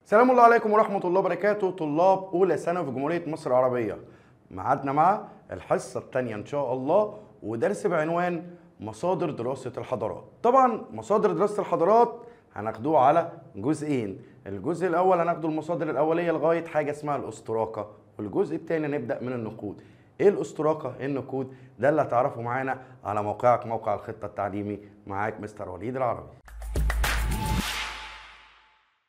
سلام الله عليكم ورحمة الله وبركاته طلاب أولى ثانوي في جمهورية مصر العربية. ميعادنا مع الحصة الثانية إن شاء الله، ودرس بعنوان مصادر دراسة الحضارات. طبعا مصادر دراسة الحضارات هناخدوه على جزئين، الجزء الأول هناخده المصادر الأولية لغاية حاجة اسمها الأستراكة، والجزء الثاني نبدأ من النقود. إيه الأستراكة؟ إيه النقود؟ ده اللي هتعرفه معانا على موقعك موقع الخطة التعليمي. معاك مستر وليد العربي.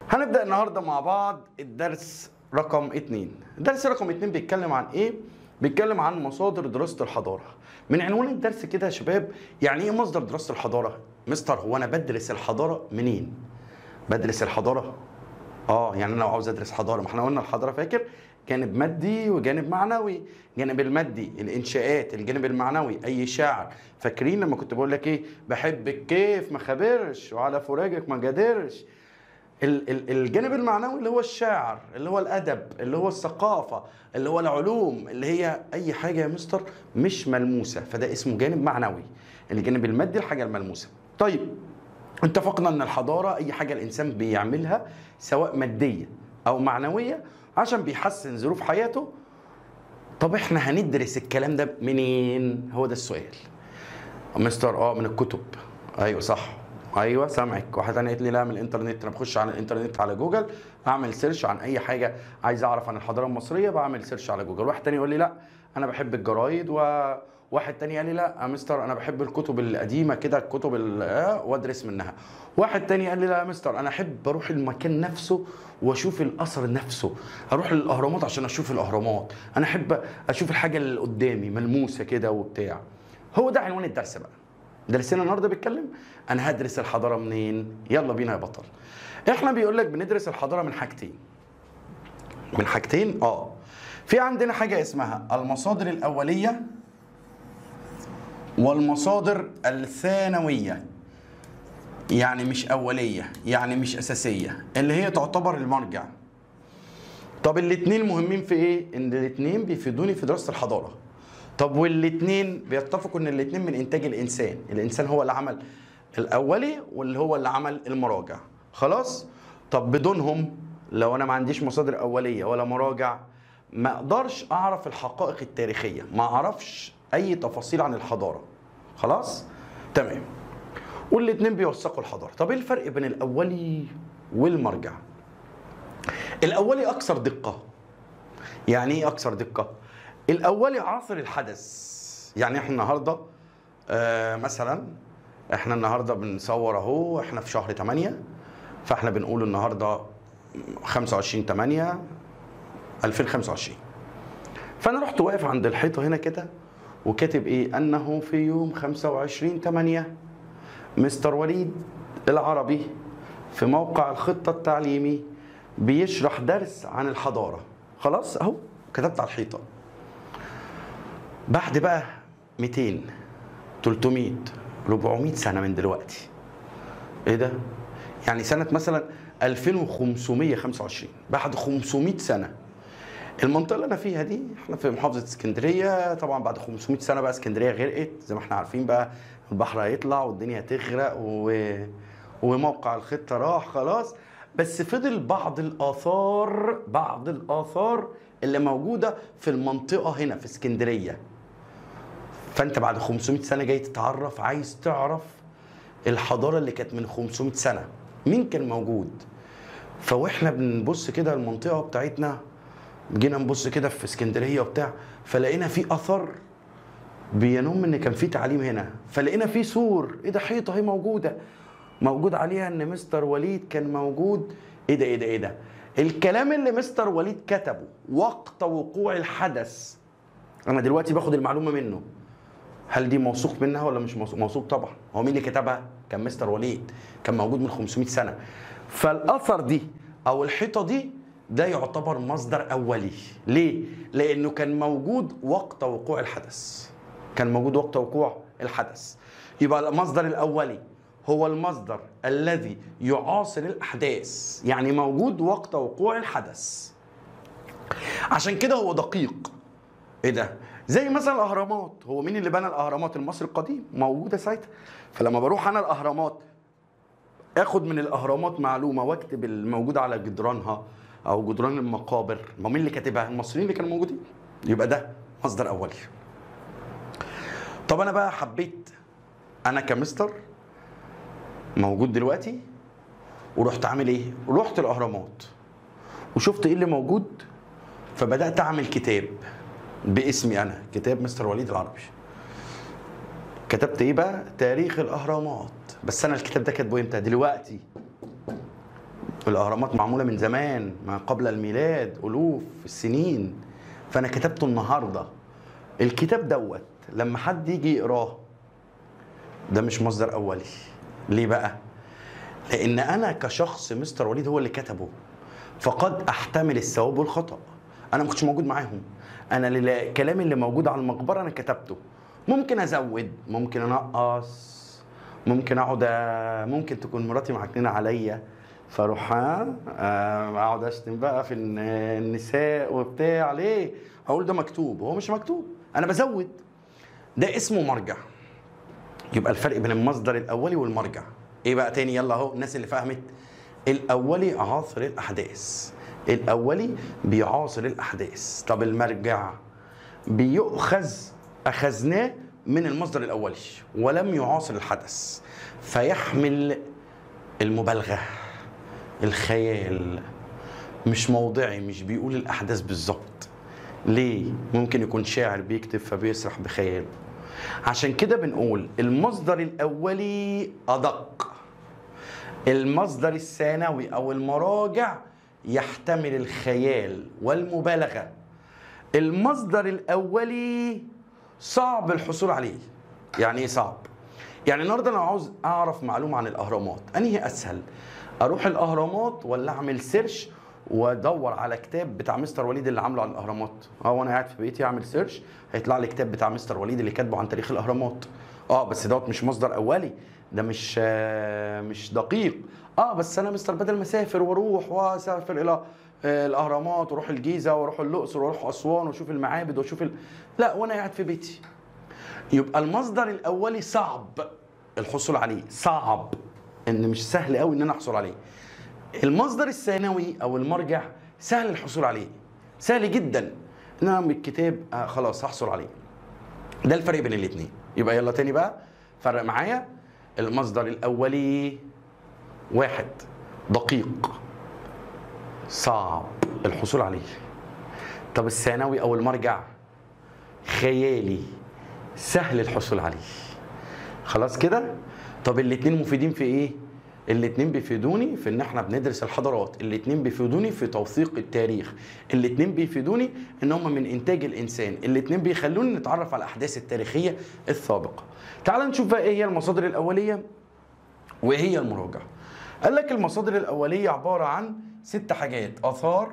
هنبدأ النهاردة مع بعض الدرس رقم 2. الدرس رقم 2 بيتكلم عن إيه؟ بيتكلم عن مصادر دراسة الحضارة. من عنوان الدرس كده يا شباب، يعني إيه مصدر دراسة الحضارة؟ مستر هو أنا بدرس الحضارة منين؟ بدرس الحضارة؟ يعني أنا لو عاوز أدرس حضارة، ما إحنا قلنا الحضارة فاكر؟ جانب مادي وجانب معنوي. جانب المادي الإنشاءات، الجانب المعنوي أي شعر. فاكرين لما كنت بقول لك إيه؟ بحبك كيف ما خبرش وعلى فراقك ما قادرش. الجانب المعنوي اللي هو الشعر، اللي هو الأدب، اللي هو الثقافة، اللي هو العلوم، اللي هي أي حاجة يا مستر مش ملموسة، فده اسمه جانب معنوي. الجانب المادي الحاجة الملموسة. طيب اتفقنا أن الحضارة أي حاجة الإنسان بيعملها سواء مادية أو معنوية عشان بيحسن ظروف حياته. طب احنا هندرس الكلام ده منين؟ هو ده السؤال. مستر من الكتب. أيوه صح، ايوه سامعك. واحد ثاني قالت لي لا من الانترنت، انا بخش على الانترنت على جوجل اعمل search عن اي حاجة عايز اعرف عن الحضارة المصرية، بعمل search على جوجل. واحد ثاني يقول لي لا انا بحب الجرايد، وواحد ثاني قال لي لا يا مستر انا بحب الكتب القديمة كده، الكتب وادرس منها. واحد ثاني قال لي لا يا مستر انا احب اروح المكان نفسه واشوف الاثر نفسه، اروح للاهرامات عشان اشوف الاهرامات، انا احب اشوف الحاجة اللي قدامي ملموسة كده وبتاع. هو ده عنوان الدرس بقى. درسنا النهارده بيتكلم انا هدرس الحضارة منين؟ يلا بينا يا بطل. احنا بيقول لك بندرس الحضارة من حاجتين. من حاجتين؟ في عندنا حاجة اسمها المصادر الاولية والمصادر الثانوية. يعني مش اوليه، يعني مش اساسية، اللي هي تعتبر المرجع. طب الاثنين مهمين في ايه؟ ان الاثنين بيفيدوني في دراسة الحضارة. طب والاثنين بيتفقوا ان الاثنين من انتاج الانسان، الانسان هو اللي عمل الاولي واللي هو اللي عمل المراجع. خلاص؟ طب بدونهم لو انا ما عنديش مصادر اوليه ولا مراجع ما اقدرش اعرف الحقائق التاريخية، ما اعرفش اي تفاصيل عن الحضارة. خلاص؟ تمام. والاثنين بيوثقوا الحضارة. طب ايه الفرق بين الاولي والمرجع؟ الاولي اكثر دقه. يعني ايه اكثر دقه؟ الأولي عصر الحدث. يعني احنا النهارده مثلا احنا النهارده بنصور اهو، احنا في شهر 8، فاحنا بنقول النهارده 25/8/2025. فانا رحت واقف عند الحيطة هنا كده وكاتب ايه؟ انه في يوم 25/8 مستر وليد العربي في موقع الخطة التعليمي بيشرح درس عن الحضارة. خلاص اهو كتبت على الحيطة. بعد بقى 200 300 400 سنة من دلوقتي، ايه ده؟ يعني سنة مثلا 2525، بعد 500 سنة. المنطقة اللي أنا فيها دي، احنا في محافظة اسكندرية، طبعا بعد 500 سنة بقى اسكندرية غرقت زي ما احنا عارفين بقى، البحر هيطلع والدنيا هتغرق وموقع الخطة راح خلاص. بس فضل بعض الآثار، بعض الآثار اللي موجودة في المنطقة هنا في اسكندرية. فأنت بعد 500 سنة جاي تتعرف، عايز تعرف الحضارة اللي كانت من 500 سنة، مين كان موجود؟ فواحنا بنبص كده المنطقة بتاعتنا، جينا نبص كده في اسكندرية وبتاع، فلقينا في أثر بينم إن كان في تعليم هنا، فلقينا في سور، إيه ده؟ حيطة هي موجودة، موجود عليها إن مستر وليد كان موجود. إيه ده إيه ده إيه ده؟ الكلام اللي مستر وليد كتبه وقت وقوع الحدث، أنا دلوقتي باخد المعلومة منه، هل دي موثوق منها ولا مش موثوق؟ موثوق طبعا. هو مين اللي كتبها؟ كان مستر وليد، كان موجود من 500 سنة. فالأثر دي أو الحيطة دي ده يعتبر مصدر أولي. ليه؟ لأنه كان موجود وقت وقوع الحدث. كان موجود وقت وقوع الحدث. يبقى المصدر الأولي هو المصدر الذي يعاصر الأحداث، يعني موجود وقت وقوع الحدث. عشان كده هو دقيق. إيه ده؟ زي مثلا الأهرامات، هو مين اللي بنى الأهرامات؟ المصري القديم، موجودة ساعتها. فلما بروح أنا الأهرامات اخد من الاهرامات معلومة واكتب الموجود على جدرانها او جدران المقابر، ما مين اللي كاتبها؟ المصريين اللي كانوا موجودين، يبقى ده مصدر اولي. طب انا بقى حبيت انا كمستر موجود دلوقتي ورحت عامل ايه؟ رحت الاهرامات وشفت ايه اللي موجود، فبدات اعمل كتاب باسمي انا، كتاب مستر وليد العربي. كتبت ايه بقى؟ تاريخ الاهرامات. بس انا الكتاب ده كاتبه امتى؟ دلوقتي. الاهرامات معمولة من زمان، ما قبل الميلاد، الوف السنين، فانا كتبته النهارده. الكتاب دوت لما حد يجي يقراه ده مش مصدر اولي. ليه بقى؟ لان انا كشخص مستر وليد هو اللي كتبه، فقد احتمل الثواب والخطا. انا ما كنتش موجود معاهم، انا الكلام اللي موجود على المقبرة انا كتبته. ممكن ازود، ممكن انقص، ممكن اقعد، ممكن تكون مراتي معكنينه عليا فاروح اقعد اشتم بقى في النساء وبتاع. ليه؟ اقول ده مكتوب وهو مش مكتوب، انا بزود. ده اسمه مرجع. يبقى الفرق بين المصدر الاولي والمرجع ايه بقى تاني؟ يلا اهو الناس اللي فهمت. الاولي عاصر الاحداث، الاولي بيعاصر الاحداث. طب المرجع بيؤخذ، اخذناه من المصدر الاولي ولم يعاصر الحدث، فيحمل المبالغة، الخيال، مش موضعي، مش بيقول الاحداث بالظبط. ليه؟ ممكن يكون شاعر بيكتب فبيسرح بخياله. عشان كده بنقول المصدر الاولي ادق، المصدر الثانوي او المراجع يحتمل الخيال والمبالغة. المصدر الاولي صعب الحصول عليه. يعني ايه صعب؟ يعني النهارده انا عاوز اعرف معلومة عن الاهرامات، انهي اسهل؟ اروح الاهرامات ولا اعمل search وادور على كتاب بتاع مستر وليد اللي عامله عن الاهرامات؟ وانا قاعد في بيتي اعمل search هيطلع لي كتاب بتاع مستر وليد اللي كاتبه عن تاريخ الاهرامات. بس دوت مش مصدر اولي، ده مش دقيق. بس انا مستر بدل ما اسافر واروح واسافر الى الاهرامات واروح الجيزة واروح الاقصر واروح اسوان واشوف المعابد واشوف لا، وانا قاعد في بيتي. يبقى المصدر الاولي صعب الحصول عليه، صعب، ان مش سهل قوي ان انا احصل عليه. المصدر الثانوي او المرجع سهل الحصول عليه، سهل جدا ان انا من الكتاب خلاص هحصل عليه. ده الفرق بين الاثنين. يبقى يلا تاني بقى فرق معايا. المصدر الاولي واحد دقيق صعب الحصول عليه. طب الثانوي او المرجع خيالي سهل الحصول عليه. خلاص كده؟ طب الاتنين مفيدين في ايه؟ الاتنين بيفيدوني في ان احنا بندرس الحضارات، الاتنين بيفيدوني في توثيق التاريخ، الاتنين بيفيدوني ان هم من انتاج الانسان، الاتنين بيخلوني نتعرف على الاحداث التاريخية السابقة. تعال نشوف بقى ايه هي المصادر الاولية وايه هي المراجع. قال لك المصادر الاولية عبارة عن 6 حاجات: اثار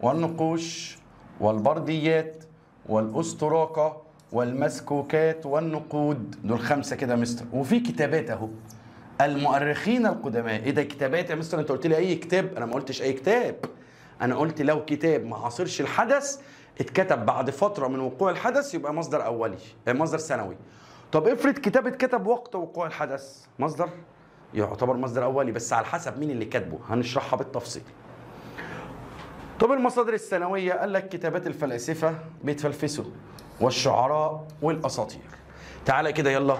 والنقوش والبرديات والاستراقه والمسكوكات والنقود. دول 5 كده يا مستر. وفي كتابات اهو، المؤرخين القدماء. ايه ده كتابات يا مستر؟ انت قلت لي اي كتاب؟ انا ما قلتش اي كتاب، انا قلت لو كتاب ما عاصرش الحدث اتكتب بعد فترة من وقوع الحدث يبقى مصدر اولي، مصدر ثانوي. طب افرض كتاب اتكتب وقت وقوع الحدث، مصدر يعتبر مصدر اولي بس على حسب مين اللي كاتبه، هنشرحها بالتفصيل. طب المصادر الثانوية قال لك كتابات الفلاسفة بيتفلفسوا والشعراء والاساطير. تعالى كده يلا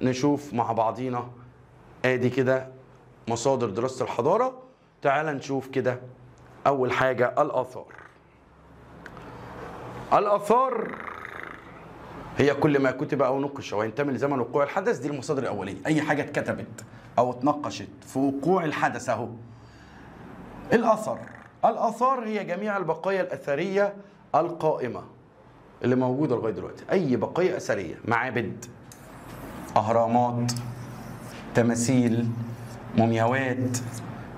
نشوف مع بعضينا. ادي كده مصادر دراسة الحضارة. تعال نشوف كده اول حاجة الاثار. الاثار هي كل ما كتب او نقش وينتمي لزمن وقوع الحدث. دي المصادر الاولية، اي حاجة اتكتبت او اتناقشت في وقوع الحدث اهو. الاثر، الاثار هي جميع البقايا الاثرية القائمة اللي موجودة لغاية دلوقتي، اي بقايا اثرية، معابد، اهرامات، تماثيل، مومياوات،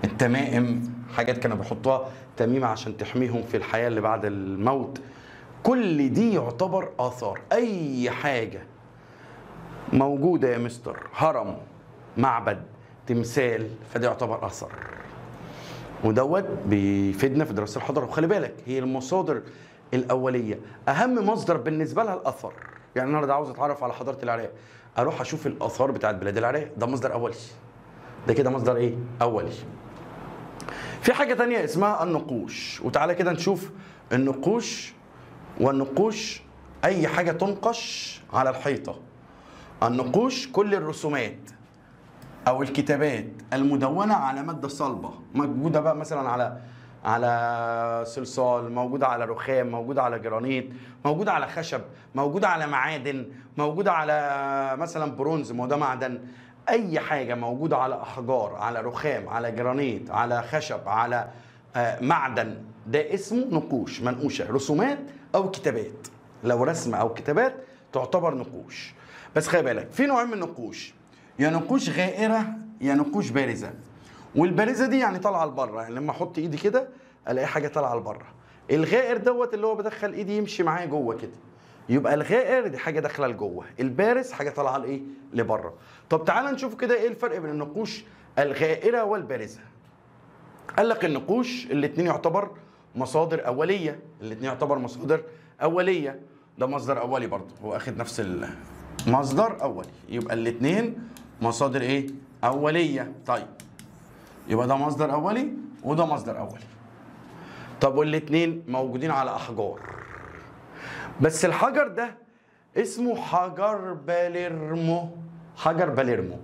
التمائم، حاجات كانوا بيحطوها تميمه عشان تحميهم في الحياة اللي بعد الموت. كل دي يعتبر اثار. اي حاجة موجودة يا مستر، هرم، معبد، تمثال، فده يعتبر اثر. ودوت بيفيدنا في دراسة الحضارة. وخلي بالك هي المصادر الاولية اهم مصدر بالنسبة لها الاثر. يعني النهارده عاوز اتعرف على حضارة العراق، اروح اشوف الاثار بتاعت بلاد العراق، ده مصدر اولي. ده كده مصدر ايه؟ اولي. في حاجة تانية اسمها النقوش، وتعالى كده نشوف النقوش. والنقوش اي حاجة تنقش على الحيطة. النقوش كل الرسومات او الكتابات المدونة على مادة صلبه، موجودة بقى مثلا على صلصال، موجودة على رخام، موجودة على جرانيت، موجودة على خشب، موجودة على معادن، موجودة على مثلا برونز، ما هو ده معدن. اي حاجة موجودة على احجار، على رخام، على جرانيت، على خشب، على معدن، ده اسمه نقوش، منقوشه، رسومات او كتابات. لو رسم او كتابات تعتبر نقوش. بس خلي بالك في نوعين من النقوش، يا نقوش غائره يا نقوش بارزة. والبارزه دي يعني طالعه لبره، يعني لما احط ايدي كده الاقي حاجة طالعه لبره. الغائر دوت اللي هو بدخل ايدي يمشي معايا جوه كده، يبقى الغائر دي حاجة داخله لجوه، البارز حاجة طالعه لايه؟ لبره. طب تعالى نشوف كده ايه الفرق بين النقوش الغائره والبارزه. قال لك النقوش الاثنين يعتبر مصادر اوليه، الاثنين يعتبر مصادر اوليه، ده مصدر اولي برضه، هو اخد نفس المصدر اولي، يبقى الاثنين مصادر ايه؟ اوليه. طيب يبقى ده مصدر اولي وده مصدر اولي. طب والاثنين موجودين على احجار، بس الحجر ده اسمه حجر باليرمو، حجر باليرمو.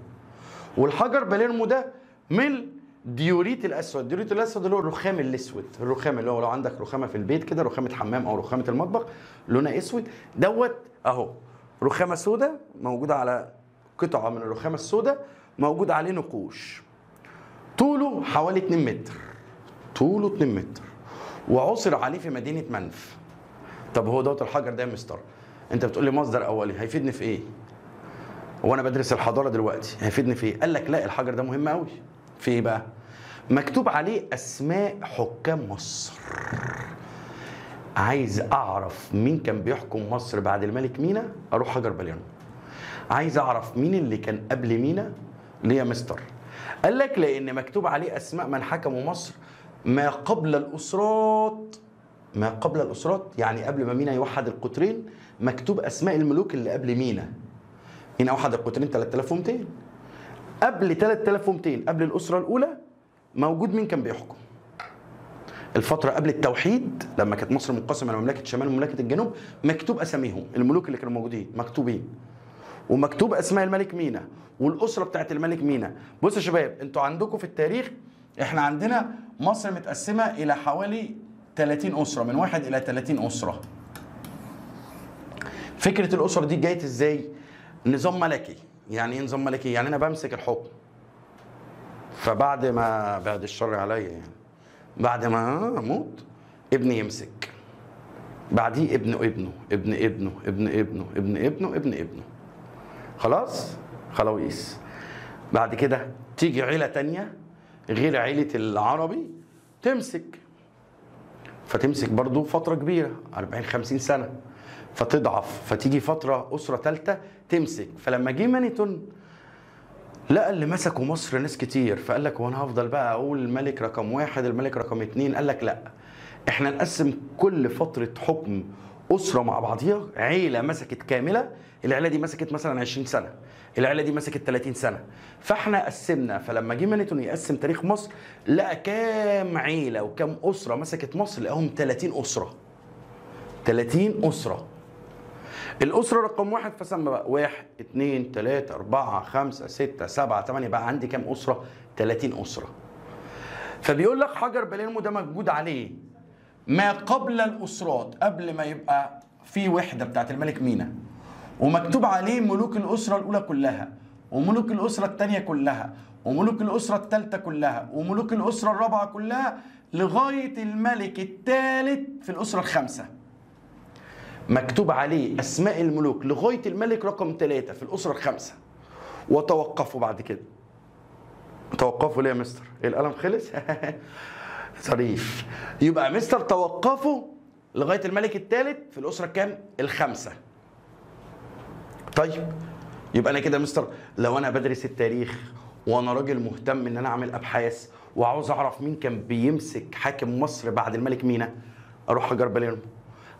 والحجر باليرمو ده من ديوريت الاسود. ديوريت الاسود اللي هو الرخام الاسود، الرخام اللي هو لو عندك رخامه في البيت كده، رخامه حمام او رخامه المطبخ لونها اسود، دوت اهو رخامه سوداء موجودة على قطعه من الرخامه السوداء موجود عليه نقوش. طوله حوالي 2 متر، طوله 2 متر، وعثر عليه في مدينة منف. طب هو دوت الحجر ده يا مستر، انت بتقول لي مصدر اولي، هيفيدني في ايه؟ وانا بدرس الحضارة دلوقتي هيفيدني في ايه؟ قال لك لا، الحجر ده مهم قوي. في ايه بقى؟ مكتوب عليه اسماء حكام مصر. عايز اعرف مين كان بيحكم مصر بعد الملك مينا، اروح حجر باليرمو. عايز اعرف مين اللي كان قبل مينا، ليه يا مستر؟ قال لك لان مكتوب عليه اسماء من حكموا مصر ما قبل الاسرات. ما قبل الاسرات يعني قبل ما مينا يوحد القطرين، مكتوب اسماء الملوك اللي قبل مينا. مينا وحد القطرين 3200، قبل 3200 قبل الاسرة الاولى موجود مين كان بيحكم. الفترة قبل التوحيد لما كانت مصر منقسمة لمملكه الشمال ومملكه الجنوب، مكتوب اساميهم، الملوك اللي كانوا موجودين مكتوبين، ومكتوب اسماء الملك مينا والاسرة بتاعت الملك مينا. بصوا يا شباب، انتوا عندكم في التاريخ احنا عندنا مصر متقسمه الى حوالي 30 اسره، من 1 الى 30 اسره. فكرة الاسرة دي جاية ازاي؟ نظام ملكي. يعني ايه نظام ملكي؟ يعني انا بمسك الحكم، فبعد ما بعد الشر عليا يعني بعد ما اموت ابني يمسك، بعديه ابن ابنه، ابن ابنه، ابن ابنه، ابن ابنه، ابن ابنه، خلاص خلاويص. بعد كده تيجي عيله تانية غير عيله العربي تمسك، فتمسك برضو فترة كبيرة 40 50 سنة، فتضعف، فتيجي فترة اسره ثالثة تمسك. فلما جه مانيتون لقى اللي مسكوا مصر ناس كتير، فقال لك وانا هفضل بقى اقول الملك رقم 1 الملك رقم 2؟ قال لك لا، احنا نقسم كل فترة حكم اسره مع بعضيها، عيله مسكت كاملة، العيلة دي مسكت مثلا 20 سنة، العيلة دي مسكت 30 سنة، فاحنا قسمنا. فلما جه مانيتون يقسم تاريخ مصر لقى كام عيله وكام اسره مسكت مصر، لقاهم 30 اسره. 30 اسره. الاسرة رقم 1 فسمى بقى 1 2 3 4 5 6 7 8، بقى عندي كام اسره؟ 30 اسره. فبيقول لك حجر باليرمو ده موجود عليه ما قبل الاسرات، قبل ما يبقى في وحده بتاعت الملك مينا، ومكتوب عليه ملوك الاسرة الاولى كلها، وملوك الاسرة الثانية كلها، وملوك الاسرة الثالثة كلها، وملوك الاسرة الرابعة كلها، لغاية الملك الثالث في الاسرة الخامسة. مكتوب عليه اسماء الملوك لغاية الملك رقم 3 في الاسرة الخامسة، وتوقفوا بعد كده. توقفوا ليه يا مستر؟ القلم خلص؟ ظريف. يبقى مستر توقفوا لغاية الملك الثالث في الاسرة الكام؟ الخامسة. طيب يبقى انا كده مستر لو انا بدرس التاريخ وانا راجل مهتم ان انا اعمل ابحاث وعاوز اعرف مين كان بيمسك حاكم مصر بعد الملك مينا، اروح حجر باليرمو.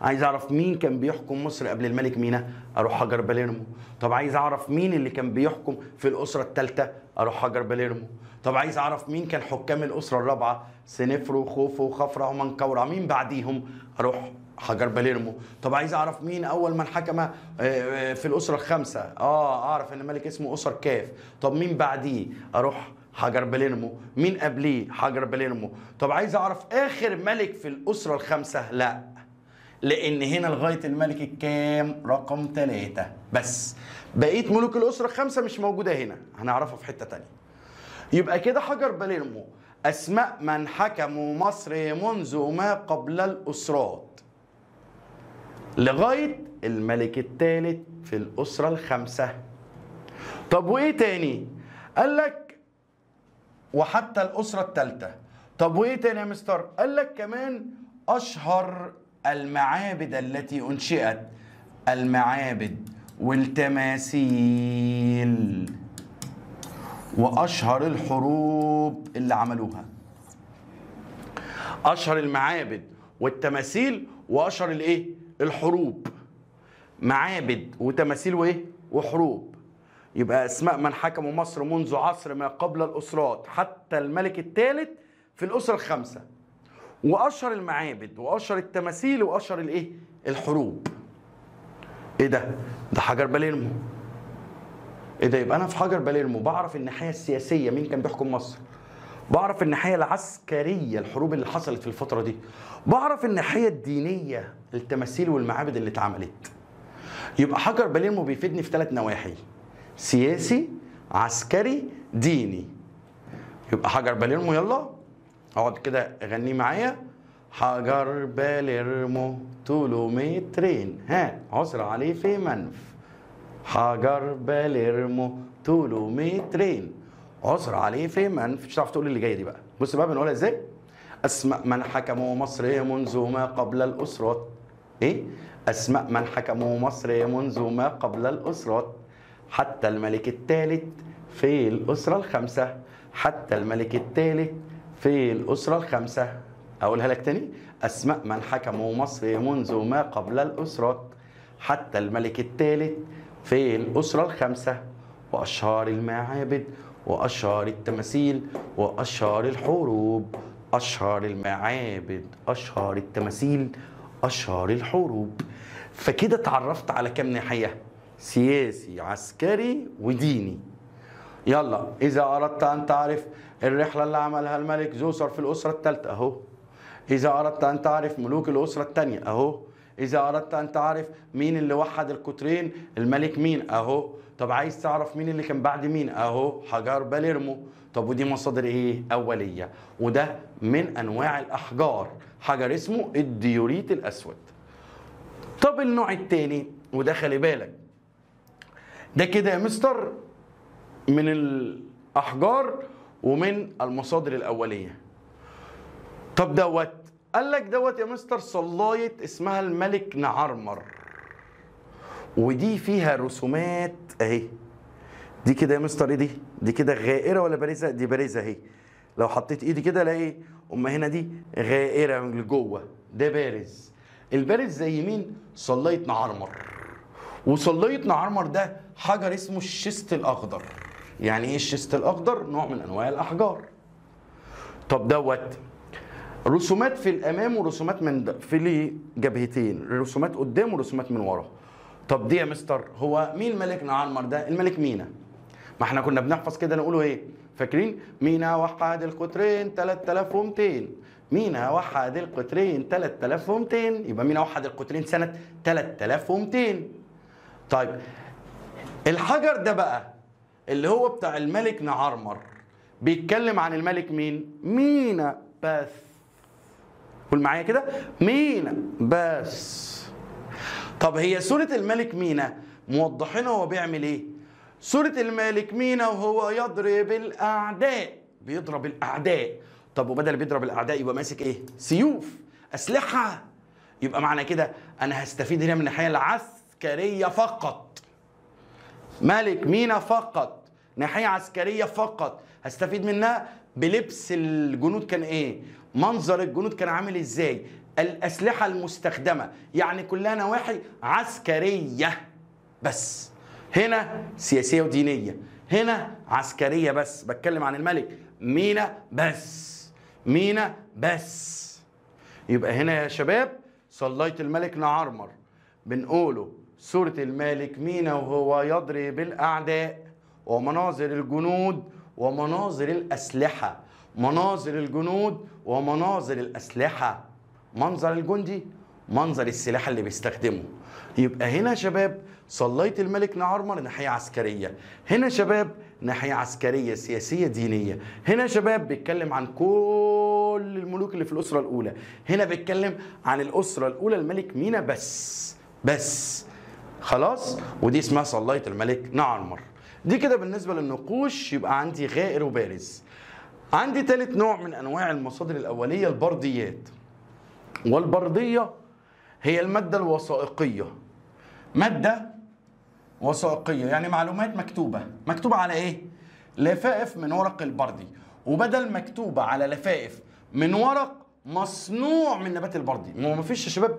عايز اعرف مين كان بيحكم مصر قبل الملك مينا، اروح حجر باليرمو. طب عايز اعرف مين اللي كان بيحكم في الاسرة الثالثة، اروح حجر باليرمو. طب عايز اعرف مين كان حكام الاسرة الرابعة، سنفرو خوفو خفرع ومنكورع، مين بعديهم، اروح حجر باليرمو. طب عايز اعرف مين اول من حكم في الاسرة الخامسة، اعرف ان ملك اسمه اسر كاف. طب مين بعديه، اروح حجر باليرمو. مين قبليه، حجر باليرمو. طب عايز اعرف اخر ملك في الاسرة الخامسة، لا، لان هنا لغاية الملك الكام، رقم 3 بس، بقية ملوك الاسرة الخامسة مش موجودة هنا، هنعرفها في حتة تانية. يبقى كده حجر باليرمو اسماء من حكموا مصر منذ ما قبل الاسرات لغاية الملك الثالث في الاسرة الخامسة. طب وايه تاني؟ قال لك وحتى الاسرة الثالثة. طب وايه تاني يا مستر؟ قال لك كمان اشهر المعابد التي انشئت، المعابد والتماثيل واشهر الحروب اللي عملوها. اشهر المعابد والتماثيل واشهر الايه؟ الحروب. معابد وتماثيل وايه؟ وحروب. يبقى اسماء من حكموا مصر منذ عصر ما قبل الاسرات حتى الملك الثالث في الاسرة الخامسة، واشهر المعابد واشهر التماثيل واشهر الايه؟ الحروب. ايه ده؟ ده حجر باليرمو. ايه ده؟ يبقى انا في حجر باليرمو بعرف الناحية السياسية مين كان بيحكم مصر، بعرف الناحية العسكرية الحروب اللي حصلت في الفترة دي، بعرف الناحية الدينية التماثيل والمعابد اللي اتعملت. يبقى حجر باليرمو بيفيدني في 3 نواحي: سياسي، عسكري، ديني. يبقى حجر باليرمو، يلا اقعد كده غنية معايا. حجر باليرمو طوله مترين، ها عثر عليه في منف. حجر باليرمو طوله مترين عثر عليه في منف. مش هتعرف تقول اللي جاية دي بقى. بص بقى بنقولها ازاي. اسماء من حكموا مصر منذ ما قبل الاسرات. ايه؟ اسماء من حكموا مصر منذ ما قبل الاسرات حتى الملك الثالث في الاسرة الخامسة، حتى الملك الثالث في الأسرة الخامسة. أقولها لك تاني: أسماء من حكموا مصر منذ ما قبل الأسرات حتى الملك الثالث في الأسرة الخامسة، وأشهر المعابد وأشهر التماثيل وأشهر الحروب. أشهر المعابد، أشهر التماثيل، أشهر الحروب. فكده اتعرفت على كام ناحية؟ سياسي، عسكري، وديني. يلا، إذا أردت أن تعرف الرحلة اللي عملها الملك زوسر في الأسرة الثالثة أهو. إذا أردت أن تعرف ملوك الأسرة الثانية أهو. إذا أردت أن تعرف مين اللي وحد القطرين، الملك مين أهو. طب عايز تعرف مين اللي كان بعد مين أهو، حجر باليرمو. طب ودي مصادر إيه؟ أولية. وده من أنواع الأحجار، حجر اسمه الديوريت الأسود. طب النوع الثاني، وده خلي بالك ده كده يا مستر من الأحجار ومن المصادر الأولية. طب دوت، قال لك دوت يا مستر صلاية اسمها الملك نعرمر، ودي فيها رسومات اهي. دي كده يا مستر ايه دي؟ دي كده غائرة ولا بارزة؟ دي بارزة اهي. لو حطيت ايدي كده الاقي اما هنا دي غائرة من جوه، ده بارز. البارز زي مين؟ صلاية نعرمر. وصلاية نعرمر ده حجر اسمه ال schist الأخضر. يعني ايه ال schist الأخضر؟ نوع من أنواع الأحجار. طب دوت رسومات في الأمام ورسومات من في ليه جبهتين، رسومات قدام ورسومات من ورا. طب دي يا مستر هو مين الملك نعرمر ده؟ الملك مينا. ما احنا كنا بنحفظ كده نقوله ايه؟ فاكرين؟ مينا وحد القطرين 3200، مينا وحد القطرين 3200، يبقى مينا وحد القطرين سنة 3200. طيب الحجر ده بقى اللي هو بتاع الملك نعرمر بيتكلم عن الملك مين؟ مينا بس. قول معايا كده، مينا بس. طب هي سورة الملك مينا موضحينها هو بيعمل ايه؟ سورة الملك مينا وهو يضرب الأعداء، بيضرب الأعداء. طب وبدل بيضرب الأعداء يبقى ماسك ايه؟ سيوف، أسلحة. يبقى معنى كده أنا هستفيد هنا من الناحية العسكرية فقط. ملك مينا فقط، ناحية عسكرية فقط، هستفيد منها بلبس الجنود كان ايه؟ منظر الجنود كان عامل ازاي، الاسلحة المستخدمة، يعني كلها نواحي عسكرية بس. هنا سياسية ودينيه، هنا عسكرية بس، بتكلم عن الملك مينا بس، مينا بس. يبقى هنا يا شباب صليت الملك نعرمر بنقوله سورة الملك مينا وهو يضرب الأعداء، ومناظر الجنود ومناظر الأسلحة، مناظر الجنود ومناظر الأسلحة، منظر الجندي، منظر السلاح اللي بيستخدمه. يبقى هنا شباب صليت الملك نعرمر ناحية عسكرية، هنا شباب ناحية عسكرية سياسية دينية، هنا شباب بيتكلم عن كل الملوك اللي في الأسرة الأولى، هنا بيتكلم عن الأسرة الأولى الملك مينا بس بس، خلاص. ودي اسمها صليت الملك نعرمر. دي كده بالنسبة للنقوش. يبقى عندي غائر وبارز. عندي ثالث نوع من أنواع المصادر الأولية، البرديات. والبردية هي المادة الوثائقية. مادة وثائقية يعني معلومات مكتوبة، مكتوبة على إيه؟ لفائف من ورق البردي، وبدل مكتوبة على لفائف من ورق مصنوع من نبات البردي. ما هو مفيش يا شباب،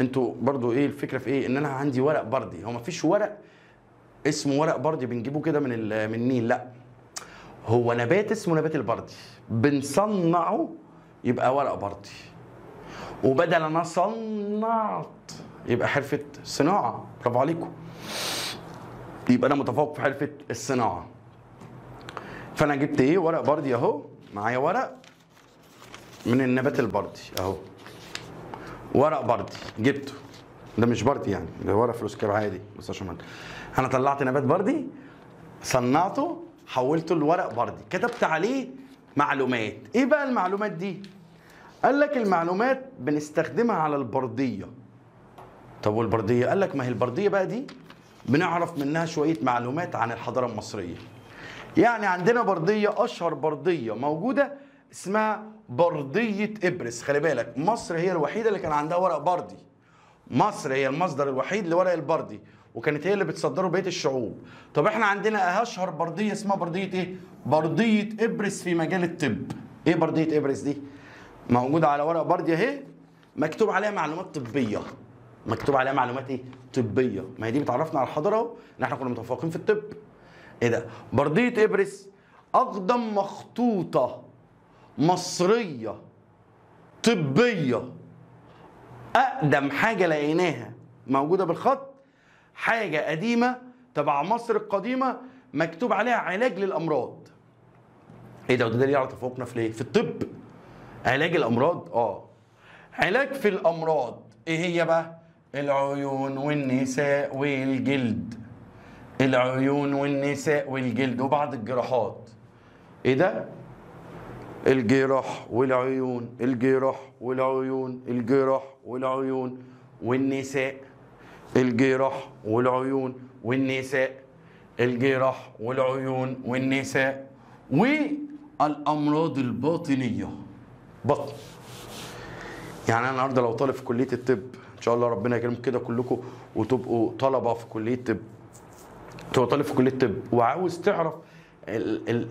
انتوا برضو ايه الفكرة في ايه؟ ان انا عندي ورق بردي، هو مفيش ورق اسمه ورق بردي بنجيبه كده من النيل، لا، هو نبات اسمه نبات البردي بنصنعه يبقى ورق بردي. وبدل انا صنعت يبقى حرفة صناعة، برافو عليكم، يبقى انا متفوق في حرفة الصناعة. فانا جبت ايه؟ ورق بردي اهو، معايا ورق من النبات البردي اهو، ورق بردي جبته، ده مش بردي يعني، ده ورق فلوسكاب عادي، بس عشان انا طلعت نبات بردي صنعته حولته لورق بردي، كتبت عليه معلومات. ايه بقى المعلومات دي؟ قال لك المعلومات بنستخدمها على البرديه. طب والبرديه؟ قال لك ما هي البرديه بقى دي بنعرف منها شوية معلومات عن الحضارة المصرية. يعني عندنا برديه، اشهر برديه موجودة اسمها برديه ابرس. خلي بالك مصر هي الوحيدة اللي كان عندها ورق بردي، مصر هي المصدر الوحيد لورق البردي، وكانت هي اللي بتصدره بقية الشعوب. طب احنا عندنا اشهر برديه اسمها برديه ايه؟ برديه ابرس في مجال الطب. ايه برديه ابرس دي؟ موجودة على ورق بردي اهي، مكتوب عليها معلومات طبية. مكتوب عليها معلومات ايه؟ طبية. ما هي دي بتعرفنا على الحضارة اهو، ان احنا كنا متفوقين في الطب. ايه ده؟ برديه ابرس اقدم مخطوطة مصرية طبية، اقدم حاجة لقيناها موجودة بالخط، حاجة قديمة تبع مصر القديمة مكتوب عليها علاج للامراض. ايه ده؟ وده دليل على تفوقنا في ايه؟ في الطب. علاج الامراض، علاج في الامراض. ايه هي بقى؟ العيون والنساء والجلد. العيون والنساء والجلد وبعض الجراحات. ايه ده؟ الجراح والعيون، الجراح والعيون، الجراح والعيون والنساء، الجراح والعيون والنساء، الجراح والعيون والنساء، والامراض الباطنية. بطن. يعني انا النهارده لو طالب في كليه الطب، ان شاء الله ربنا يكرمكم كده كلكم وتبقوا طلبه في كليه الطب، تبقى طالب في كليه الطب وعاوز تعرف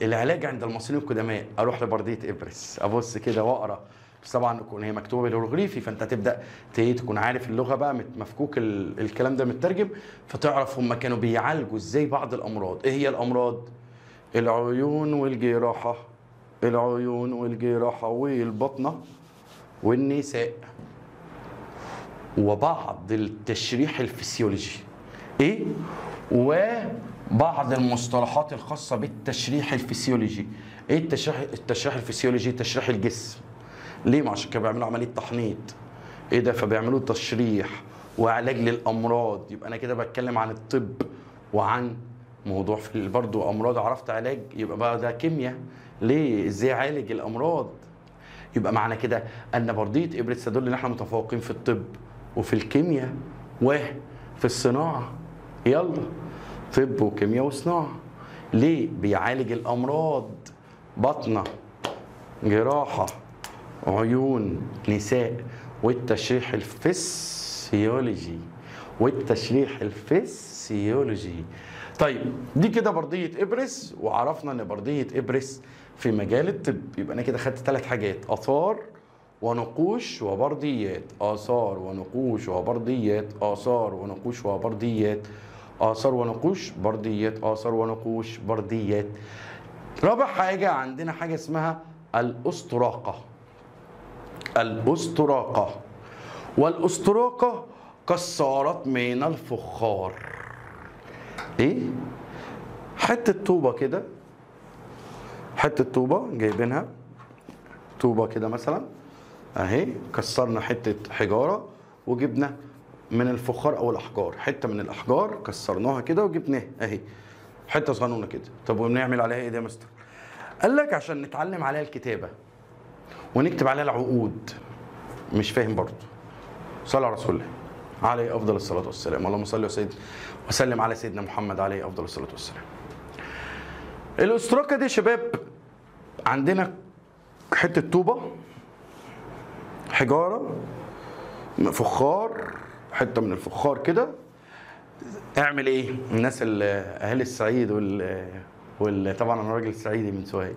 العلاج عند المصريين القدماء، اروح لبرديه ابرس، ابص كده واقرا، بس طبعا تكون هي مكتوبة بالهيروغليفي، فانت تبدا تكون عارف اللغة بقى، مفكوك الكلام ده مترجم، فتعرف هم كانوا بيعالجوا ازاي بعض الامراض. ايه هي الامراض؟ العيون والجراحه، العيون والجراحه والبطنه والنساء، وبعض التشريح الفسيولوجي. ايه؟ وبعض المصطلحات الخاصة بالتشريح الفسيولوجي. ايه التشريح الفسيولوجي؟ تشريح الجسم. ليه؟ ما عشان كانوا بيعملوا عملية تحنيط. ايه ده؟ فبيعملوا تشريح وعلاج للامراض. يبقى انا كده بتكلم عن الطب وعن موضوع في برضه امراض، عرفت علاج، يبقى بقى ده كيمياء. ليه؟ ازاي اعالج الامراض؟ يبقى معنى كده ان برديه ابرس تدل ان احنا متفوقين في الطب وفي الكيمياء وفي الصناعة. يلا، طب وكيمياء وصناعة. ليه؟ بيعالج الامراض، بطنه، جراحه، عيون، نساء، والتشريح الفسيولوجي، والتشريح الفسيولوجي. طيب دي كده برديه ابرس، وعرفنا ان برديه ابرس في مجال الطب. يبقى انا كده خدت ثلاث حاجات: اثار ونقوش وبرديات، آثار ونقوش وبرديات، آثار ونقوش وبرديات، آثار ونقوش برديات، آثار ونقوش برديات. رابع حاجة عندنا حاجة اسمها الأستراقة. الأستراقة، والأستراقة كسارات من الفخار. ايه؟ حتة طوبة كده، حتة طوبة جايبينها، طوبة كده مثلا اهي، كسرنا حتة حجارة وجبنا من الفخار او الاحجار، حتة من الاحجار كسرناها كده وجبناها اهي، حتة صغنونة كده. طب وبنعمل عليها ايه ده يا مستر؟ قال لك عشان نتعلم عليها الكتابة ونكتب عليها العقود. مش فاهم برضه. صلى على رسول الله عليه افضل الصلاة والسلام، اللهم صل وسلم على سيدنا محمد عليه افضل الصلاة والسلام. الاستراكه دي يا شباب عندنا حتة طوبة، حجارة، فخار، حتة من الفخار كده. اعمل ايه؟ الناس اهل الصعيد طبعا انا راجل صعيدي من سوهاج،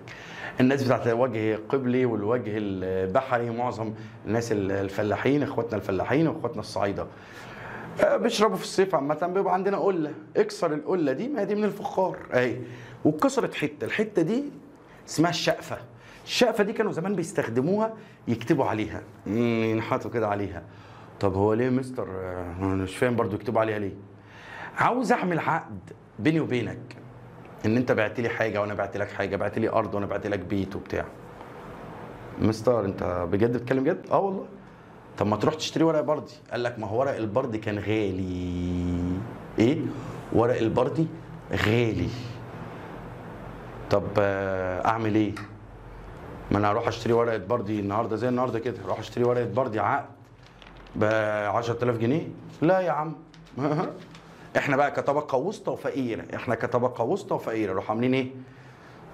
الناس بتاعت الوجه القبلي والوجه البحري، معظم الناس الفلاحين، اخواتنا الفلاحين واخواتنا الصعيده، بيشربوا في الصيف عامة، بيبقى عندنا قلة، اكسر القلة دي، ما دي من الفخار اهي، واتكسرت حتة، الحتة دي اسمها الشقفه. الشقفه دي كانوا زمان بيستخدموها يكتبوا عليها، ينحتوا كده عليها. طب هو ليه مستر؟ انا مش فاهم برضو يكتبوا عليها ليه؟ عاوز اعمل عقد بيني وبينك، ان انت بعت لي حاجة وانا بعت لك حاجة، بعت لي ارض وانا بعت لك بيت وبتاع. مستر انت بجد بتتكلم جد؟ اه والله. طب ما تروح تشتري ورق بردي. قال لك ما هو ورق البردي كان غالي. ايه؟ ورق البردي غالي. طب اعمل ايه؟ ما انا هروح اشتري ورقة بردي النهارده زي النهارده كده، اروح اشتري ورقة بردي عقد ب 10000 جنيه؟ لا يا عم. احنا بقى كطبقه وسطى وفقيره، احنا كطبقه وسطى وفقيره نروح عاملين ايه؟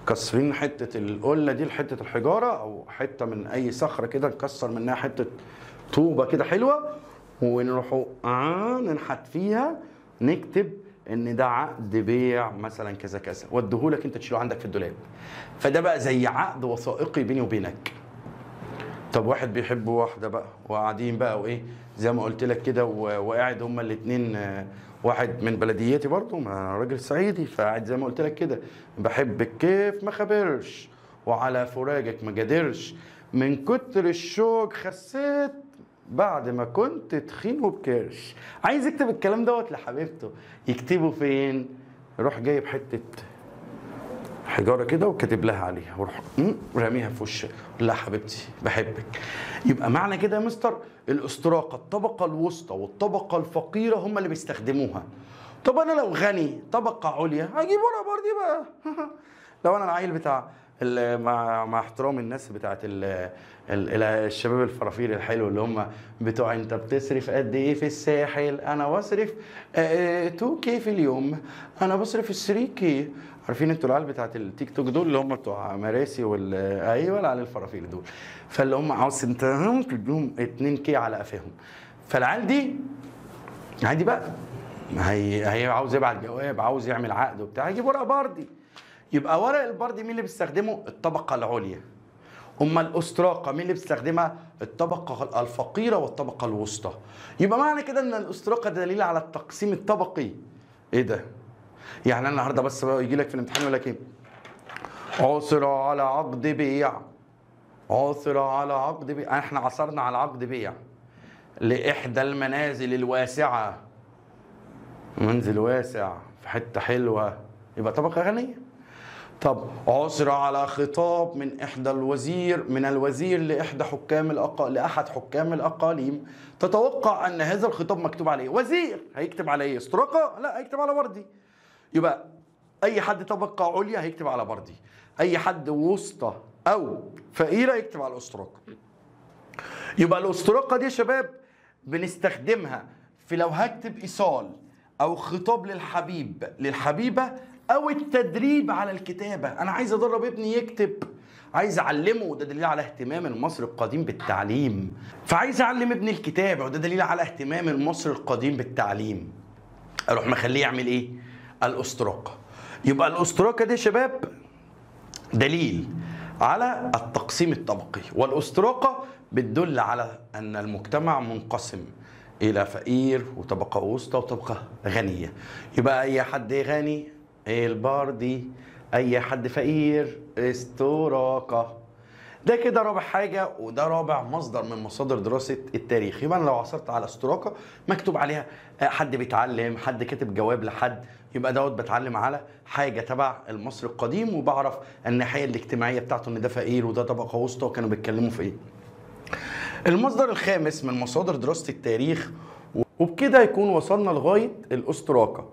كسرين حتة القلة دي لحته الحجارة او حتة من اي صخرة كده، نكسر منها حتة طوبة كده حلوة، ونروحوا ننحت فيها، نكتب ان ده عقد بيع مثلا كذا كذا، واديهولك انت تشيله عندك في الدولاب. فده بقى زي عقد وثائقي بيني وبينك. طب واحد بيحب واحدة بقى وقاعدين بقى وايه زي ما قلت لك كده، وقاعد هما الاثنين، واحد من بلديتي برضه، ما راجل صعيدي، فقاعد زي ما قلت لك كده، بحبك كيف ما خبرش وعلى فراقك ما قدرش، من كتر الشوق خسيت بعد ما كنت تخين وبكرش. عايز يكتب الكلام دوت لحبيبته، يكتبه فين؟ روح جايب حتة حجارة كده وكاتب لها عليها، وروح راميها في وشها، لا حبيبتي بحبك. يبقى معنى كده يا مستر الاستراقه الطبقة الوسطى والطبقة الفقيرة هم اللي بيستخدموها. طب انا لو غني طبقه عليا هجيب ورقة بردي بقى. لو انا العيل بتاع مع احترام الناس بتاعت الشباب الفرافير الحلو اللي هم بتوع انت بتصرف قد ايه في الساحل؟ انا بصرف 2K في اليوم، انا بصرف 3K. عارفين انتوا العيال بتاعت التيك توك دول اللي هم بتوع مراسي وال ايوه العيال الفرافير دول، فاللي هم عاوز انت تديهم 2K على قفاهم. فالعيال دي عادي بقى، هي عاوز يبعت جواب، عاوز يعمل عقد وبتاع، يجيب ورقة بردي. يبقى ورق البردي مين اللي بيستخدمه؟ الطبقة العليا. اما الاستراقه مين اللي بيستخدمها؟ الطبقة الفقيرة والطبقة الوسطى. يبقى معنى كده ان الاستراقه دليل على التقسيم الطبقي. ايه ده؟ يعني انا النهارده بس يجي لك في الامتحان يقول لك ايه؟ عثر على عقد بيع، عثر على عقد بيع، احنا عثرنا على عقد بيع لاحدى المنازل الواسعة. منزل واسع في حتة حلوة، يبقى طبقه غنية. طب عثر على خطاب من احدى الوزير، من الوزير لاحدى حكام لاحد حكام الاقاليم، تتوقع ان هذا الخطاب مكتوب عليه وزير، هيكتب على ايه؟ استراقه؟ لا، هيكتب على بردي. يبقى اي حد طبقه عليا هيكتب على بردي، اي حد وسطى او فقيرة يكتب على الاستراقه. يبقى الاستراقه دي يا شباب بنستخدمها في لو هكتب ايصال او خطاب للحبيب للحبيبه او التدريب على الكتابة. انا عايز ادرب ابني يكتب، عايز اعلمه، وده دليل على اهتمام المصري القديم بالتعليم. فعايز اعلم ابني الكتابة، وده دليل على اهتمام المصري القديم بالتعليم. اروح مخليه يعمل ايه؟ الاستراقه. يبقى الاستراقه دي يا شباب دليل على التقسيم الطبقي، والاستراقه بتدل على أن المجتمع منقسم إلى فقير وطبقة وسطى وطبقة غنية. يبقى أي حد غني البردي، أي حد فقير استوراقة. ده كده رابع حاجة، وده رابع مصدر من مصادر دراسة التاريخ. يبقى أنا لو عثرت على استوراقة مكتوب عليها حد بيتعلم، حد كاتب جواب لحد، يبقى دوت بتعلم على حاجة تبع المصري القديم، وبعرف الناحية الاجتماعية بتاعته إن ده فقير وده طبقة وسطى وكانوا بيتكلموا في إيه. المصدر الخامس من مصادر دراسة التاريخ، وبكده يكون وصلنا لغاية الأستراقة.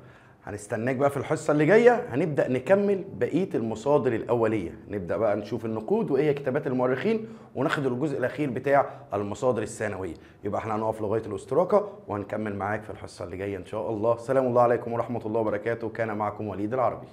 هنستناك بقى في الحصة اللي جاية، هنبدأ نكمل بقية المصادر الأولية، نبدأ بقى نشوف النقود وإيه كتابات المؤرخين، وناخد الجزء الأخير بتاع المصادر الثانوية. يبقى احنا هنقف لغاية الأستراقة وهنكمل معاك في الحصة اللي جاية إن شاء الله. سلام الله عليكم ورحمة الله وبركاته. كان معكم وليد العربي.